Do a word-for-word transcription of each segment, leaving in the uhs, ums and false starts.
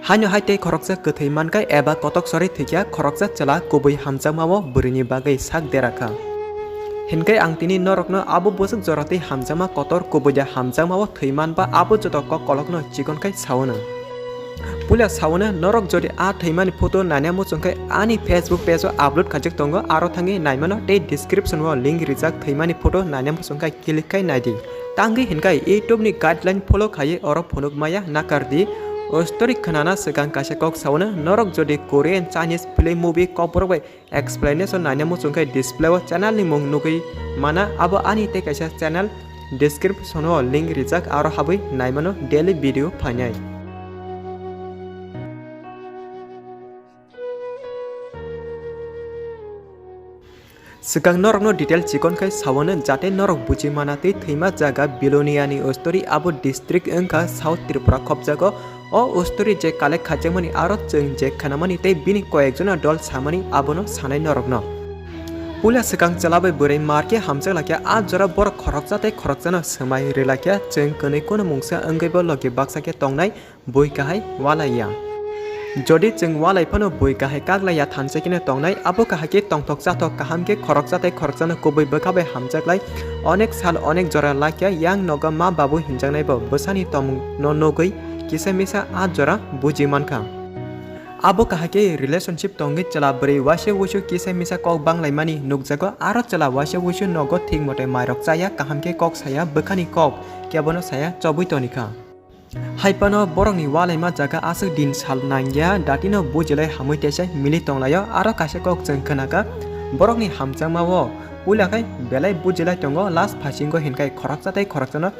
Haino hai tei khoroksa kwthwi mankha eba kotok sorwi thwikha, khoroksa chwla kubui hamjakmao bwrwini bagwi sak dera kha. Hinkhe ang tini norokno abo bwswk jora tei hamjakma kotor kubui de hamjakmao thwi manba abo joto kok kolokno chikon khai saono. Puila saono norok jodi a thwimani photo naina muchung khai ani Facebook page o upload khaijak tongo, aro thangwi naimano tei description o link rijak thwimani photo naina muchung khai click khai naidi. Tangwi hinkhai YouTube ni guideline follow khaiwi oro phunuk maya nakar di. O story khwnana swkang kaisa kok saono, norok jodi Korean, Chinese film, movie kokborok bai explanation naina muchung khai display o channel ni mung nugwi mana, abo ani tei kaisa channel, description o link rijak, aro habwi naimano daily video phainai. Swkang norokno detail chikon khai saono, jate norok buji mana tei thwima jaga Bilonia ni story, abo district wngkha South Tripura khopjago. O story je collect khaijakmani aro chwng je khnamani tei bini koyekjona dol samani abono sanai norokno. Puila swkang chwla bai bwrwi mar khe hamjak laikha, a jora borok khoroksa tei khoroksano swmai rwlaikha, chwng kwnwi kunu mungsa wngwibo logi baksa khe tongnai. Bui kahai walai ya. Jodi chwng walai phano bui kahai kaglai ya thansa khe tongnai, abo kahai khe tongthok chathok kaham khe khoroksa tei khoroksano kubui bwkha bai hamjaklai. Onek sal onek jora lakya yang nogo ma babu hinjaknai bo bwsani tomung no nugwi kisa misa a jora buji mankha. Abo kahai khe relationship tongwi chwla bwrwi waisa wuisu kisa misa kok banglaimani nukjago, aro chwla waisa wuisu nogo thik mote mairok chaya, kaham khe kok saya, bwkhani kok kebono saya chobwi tonikha. Hai phano borokni walaima jaga aswk din sal nangya, datino bujilai hamwi teisa mili tonglaio, aro kaisa kok chwng khnakha, borokni hamjakmao puila khai belai bujilai tongo, last phasingo hinkhai khoroksa tei khoroksano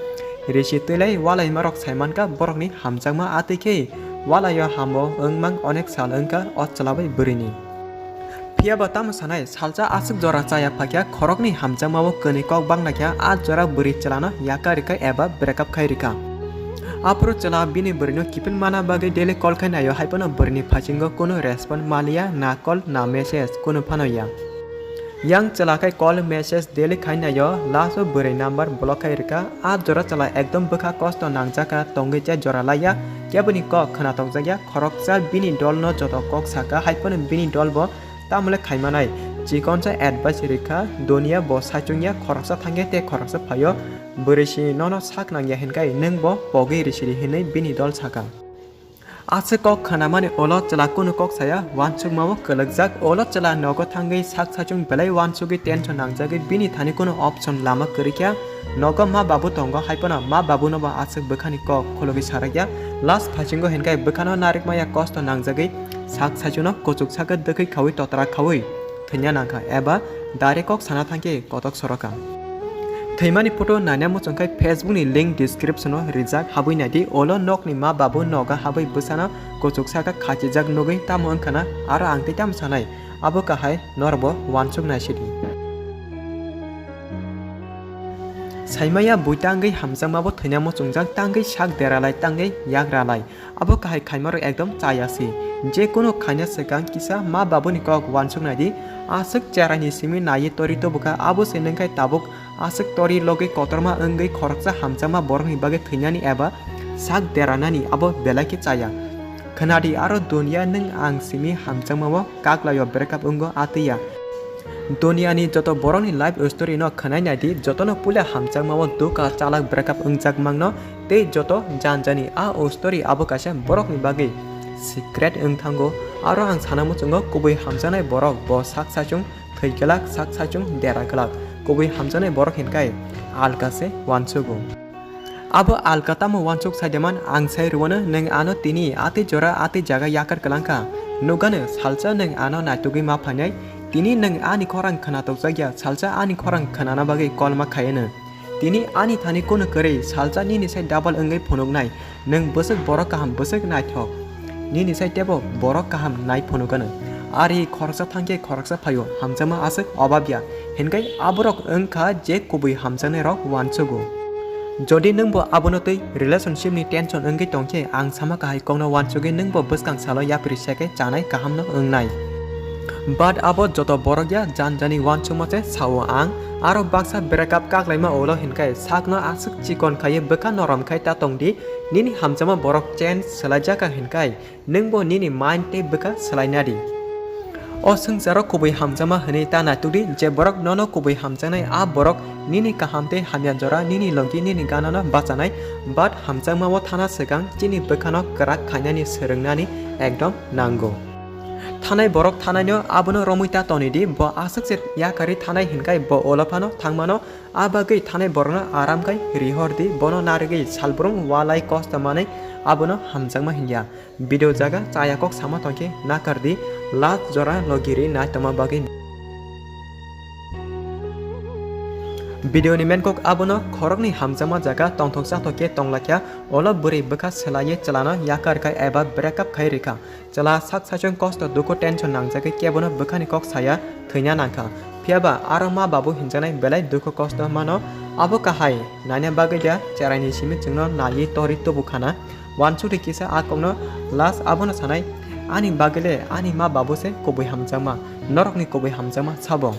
risi twilai walaimarok saimankha, borokni hamjakma atwi khe walaio hambo wngmang onek sal wngkha o chwla bai bwrwini. Phiya ba tamo sanai, salsa aswk jora chaya phakya, khoroknwi hamjakmao kwnwi kok banglaikha, a jora bwrwi chwlano yaka rwkha eba breakup khai rwkha. Aphuru chwla bini bwrwino kiphil mana bagwi daily call khai naio, hai phano bwrwini phasingo kunu respond maliya, na call na message kunu phano ya. Yang chwla khai call message daily khai naio, last o bwrwi number block khai rwkha. A jora chwla ekdom bwkha kosto nangjakha, tongwi je jora laiya, keboni kok khwnatokjakya, khoroksa bini dolno joto kok sakha, hai phano bini dolbo tamole khaimanai. Chikonsa advice rikha, doniya bo saichungya, khoroksa thangya tei khoroksa phaio, bwrwi si nono sak nangya hinkhai nwngbo pogwi risidi hinwi bini dol sakha. Aswk kok khwnamani ulo chwla kunu kok saya, uansukmao kwlwkjak. Ulo chwla nogo thangwi sak saichung belai uansugwi tension nangjagwi bini thani kunu option lama kwrwikha. Nogo ma babu tongo, hai phano ma babuno bo aswk bwkhani kok khulugwi sarakya. Last phasingo hinkhai bwkhano narwkmaya kosto nangjagwi sak saichungno kuchuk sakha dwkhwi khaui totra khaui thwina nangkha eba direct kok sana thangkhe kotok soroka. Thwimani photo naina muchung khai Facebook ni link description o rijak, habwi naidi. Ulo nokni ma babu noga habwi bwsano kuchuk saka khachijak nugwi tamo wngkhana, aro ang tei tamo sanai, abo kahai norbo uansuk naisidi. Saimaya bui tangwi hamjakmabo thwina muchungjak, tangwi sak deralai, tangwi yagralai. Abo kahai khaimarok ekdom chaya se. Je kunu khaina swkang kisa ma babuni kok uansuk naidi. Aswk cheraini simi naiwi tori tubukha, abo se nwngkhai tabuk aswk tori logwi kotorma wngwi khoroksa hamjakma borokni bagwi thwinani eba sak deranani abo belai khe chaya. Khwnadi aro duniya nwng ang simi hamjakmao kaklaio breakup wngo atwiya. Duniyani joto borokni life story no khwnai naidi, jotono puila hamjakmao dukha chalak breakup wngjak mangno, tei joto janjani a o story abo kaisa borokni bagwi secret wng thango. Aro ang sana muchungo kubui hamjaknai borok bo sak saichung thwi glak, sak saichung dera glak. Kubui hamjaknai borok hinkhai alka se uansugo. Abo alka tamo uansuk saideman, ang sai rwano nwng ano tini atwi jora atwi jaga yakar kwlangkha. Nukgano salsa nwng ano naitugwi ma phainai. Tini nwng ani khorang khwnatukjakya, salsa ani khorang khwnana bagwi kolma khaiano. Tini ani thani kunu kwrwi, salsa nini sai double wngwi phunuknai. Nwng bwswk borok kaham, bwswk naithok. Nini sai teibo borok kaham nai phunukgano. Ari khoroksa thangkhe khoroksa phaio, hamjakma aswk obabya. Hinkhai aborok wngkha je kubui hamjaknairok uansugo. Jodi nwngbo abono twi relationship ni tension wngwi tongkhe, ang sama kahai kokno uansugwi nwngbo bwskang salo yapri sekhe chanai kahamno wngnai. But abo joto borok ya, jan jani uansukma se sao ang. Aro baksa breakup kaklaima ulo hinkhai sakno aswk chikon khaiwi bwkha norom khai ta tongdi, nini hamjakma borok change swlaijak kha hinkhai nwngbo nini mind tei bwkha swlaina di. O swngcharo kubui hamjakma hwnwi ta naitukdi, je borok nono kubui hamjaknai a borok nini kaham tei hamya jora nini logi nini ganano bachanai, but hamjakmao thana swkang chini bwkhano kwrak khainani swrwngnani ekdom nango. Thanai borok thanaino abono romwi ta tonidi, bo aswk se yakarwi thanai hinkhai bo ulo phano thangmano, a bagwi thanai borokno aram khai rihor di, bono narigwi salbrum walai kosto manwi abono hamjakma hinya. Video jaga chaya kok sama tongkhe nakar di, last jora logiri naitoma bagwi. Video ni main kok abono khoroknwi hamjakma jaga tongthok chathok khe tonglaikha, ulo bwrwi bwkha swlaiwi chwlano yakar khai eba breakup khai rikha. Chwla sak saichung kosto dukhu tension nangjagwi kebono bwkhani kok saya thwina nangkha. Phiyaba aro ma babu hinjaknai belai dukhu kosto mano, abo kahai naina bagwi ya cheraini simi chwngno naiwi torwi tubukhana. Uansukdi kisa a kokno last abono sanai, ani bagwi le ani ma babu se kubui hamjakma, norokni kubui hamjakma sabo.